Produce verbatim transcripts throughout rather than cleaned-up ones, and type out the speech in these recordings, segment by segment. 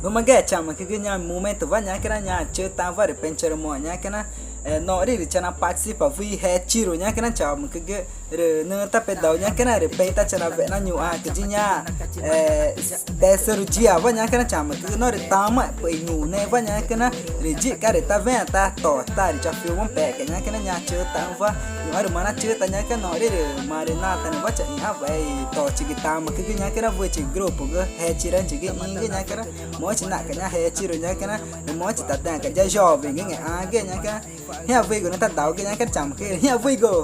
Ngẽmaxü̃ ga chamücügü ñaã momentuwa ñacüna ñaã chütaxü̃wa rü pexü̃ charümoxẽ ñacüna, e, noxri rü chanaparticipa wüxi i Hechirü ñacüna chamücügü rü nüxü̃ tá pedau ñacüna rü pexü̃ tá chanawena ñuxãcü i ñaã, e, terceiro diawa ñacüna chamücügü norü tamaxẽpü̱x i ñuxü̃newa ñacüna rü yica rü tawea ta tochi tá rü chafiuxü̃wa pexca̱x ñacüna ñaã chütaxü̃wa ñuxã rü marü nachüta ñacüna noxri rü marü natanüwa chaxĩxü̃wa i tochigü tamücügü ñacüna wüxi i grupogü Hechirüxü̃gü ixĩgü ñacüna moxẽchi naxca̱x ñaã Hechirü ñacüna rü moxẽchi tatüxãca̱x ya jovemgü ngexãgü ñacüna. Hĩxã̱ wüigu nüxü̃ tadaugü ñacüna chamücügü, hĩxã̱ wüigu.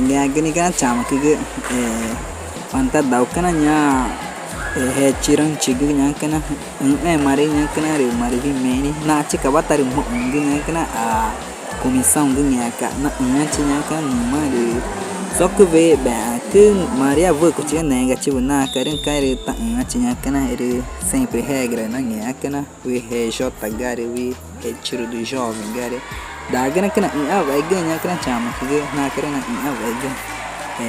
Ngẽxgü nixĩ ñacüna chamücügü, e, marü tadaugü ñacüna ñaã, e, Hechirüxü̃gü ñacüna, ĩxü̃ marü ñacüna rü marü wüxi i mexü̃ nachicawa tarümoxẽgü ñacüna, a, comissãogü ngẽxguma naxü̃xü̃ãchi ñacüna ñu̱xma rü socü wüxibeyaãcü marü wüxicuchiga negativo naca rü caerü taxü̃xü̃ãchi ñacüna erü sempre regra na ngẽxguma wüxi i H J ga rü wüxi i Retiro do Jovem ga rü dagüna ñacüna ĩxü̃ãwa̱xegüxü̃ ñacüna chamücügü naca rü na ĩxü̃ãwa̱xegüxü̃, e,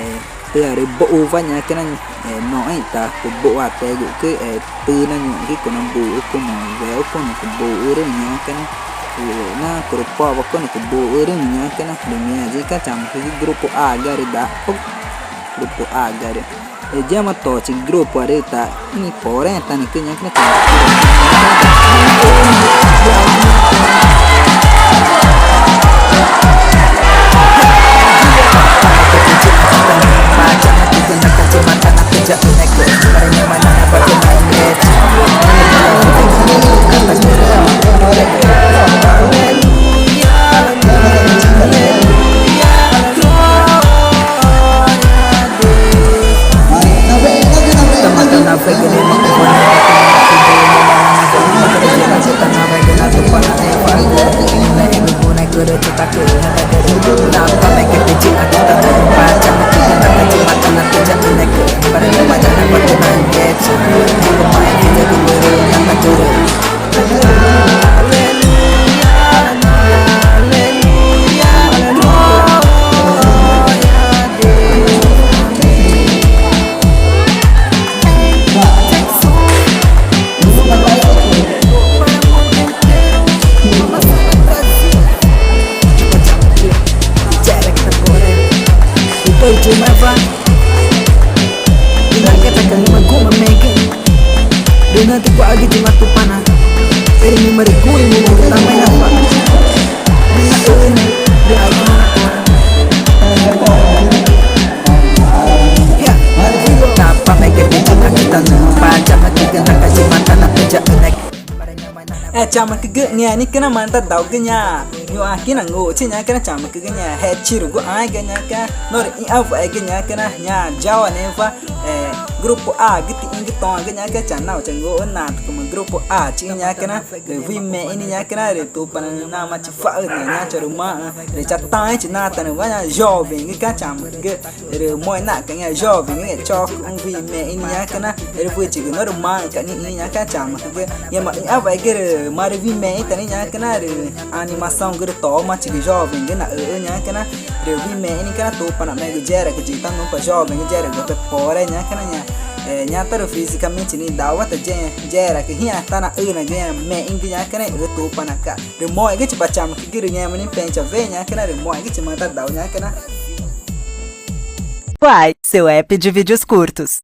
tüarü boxuwa ñacüna, e, noxẽxü̃ i ta cuboxuateguxü̃, e, tüxü̃ na ñuxũcü cunabuxü̃ cunangüexü̃ cunacuboxü̃rüxü̃ ñacüna, e, na curü powa cunacuboxü̃rüxü̃ ñacüna rü meã yixü̃ ñacüna chamücügü grupo A ga rü dapügu grupo A ga rü. Rü yema tochi grupoarü ta importantetanücü ñacüna chamücügü. Rü nüxü̃ tücumüxẽwa i nagütaca̱x ngẽma guxü̃ma megüxü̃. Rü nüxü̃ tücua̱xgü yima Tupana erü ngẽma rü guxü̃ma i mugü tamaxẽxü̃wa. Rü naxüxü̃ne rü agu tapa megü pexü̃ nachitanüxü̃ pa chamücügü naca yima tanapeyaxü̃ne. E chamücügü, ngẽma nixĩ ñacüna marü tadaugü ñaã Ñuxãcü nanguxchi ñaxü̃cüna chamücügü ñaã, hetchirugu ãéga ñaxü̃cüna norü ĩãwa̱xegü ñaxü̃cüna ñaã yawa newa, eh, grupo A gü tixĩgü toãgü ñaxü̃cüna chanauxchaxü̃, natücumü grupo A chixĩ ñaxü̃cüna rü wüxi mexü̃ nixĩ ñaxü̃cüna rü Tupana namaã chicua̱xüü̃ na ñaã chorü maxü̃ rü chataãẽchi natanüwa ñaã jovemgüca̱x chamücügü. Rü moxẽ naxca̱x ñaã jovemgüxü̃ chocuxü̃ wüxi mexü̃ nixĩ ñaxü̃cüna, rü wüxichigü norü maxü̃ca̱x nixĩ ñaxü̃cüna chamücügü. Ngẽma ĩãwa̱xegü rü marü wüxi mexü̃ ta nixĩ ñaxü̃cüna rü animaçãogü rü tomachigü jovemgü naxüxü̃ ñaxü̃cüna rü wüxi mexü̃ nixĩ ñaxü̃cüna Tupana mexgü yexeraãcü yiĩ tá nuã pa jovemgü yexeraãcü pe pora ñaxü̃cüna ñaã, eh, ñaã tá rü fisicamente nixĩ i dauxwa ta yexeraãcü, yexeraãcü hĩãtanaxü̃nagü ñaã mexü̃gü ñaxü̃cüna ixüxü̃ Tupanaca̱x. Rü moxẽgüchipa chamücügü rü ngẽma nixĩ pexü̃ chawe̱xe̱ ñaxü̃cüna rü moxẽgüchima tá dauxwa ñaxü̃cüna. Uai, seu app de vídeos curtos.